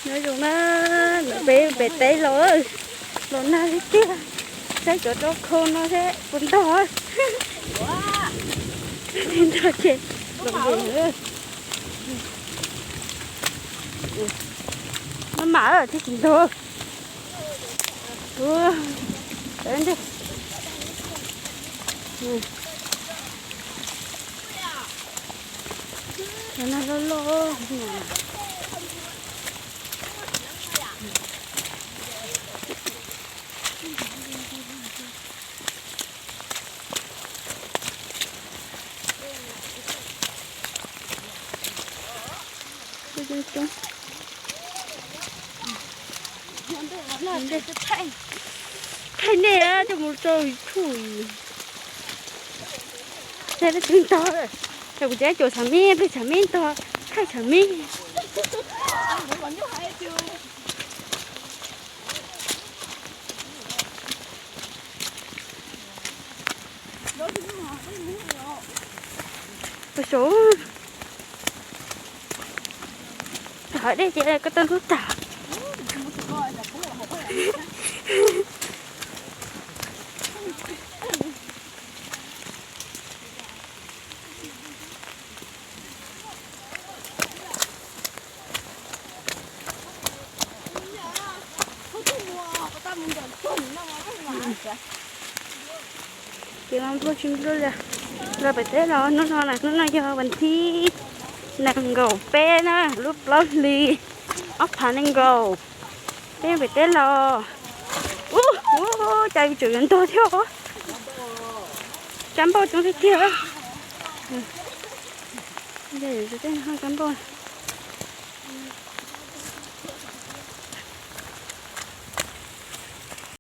Nyob zoo na, peb pem teb los, los nag li tiag. Saib cov rau khau no seb puas ntog. Ntog ces los. Maj mam thiaj tsis ntog. Cov no loj loj. Thaij nej coj mus rau YouTube. Thaij peb tug ntog, kuv cov caum tshav mib, peb tshav mib ntog, thaij tshav mib. Ua saud, tag dej ces koj tau ntub tag. Ces mas npluaj tsis npluaj li. Los pem teb los hnub no na, hnub no yog vas thib nees nkaum peb na, lub plaub hlis ob phav nees nkaum. Peb pem teb los, ub, cas tseem yuav ntog thiab os. Kab npauj coob tiag tiag. Kab npauj.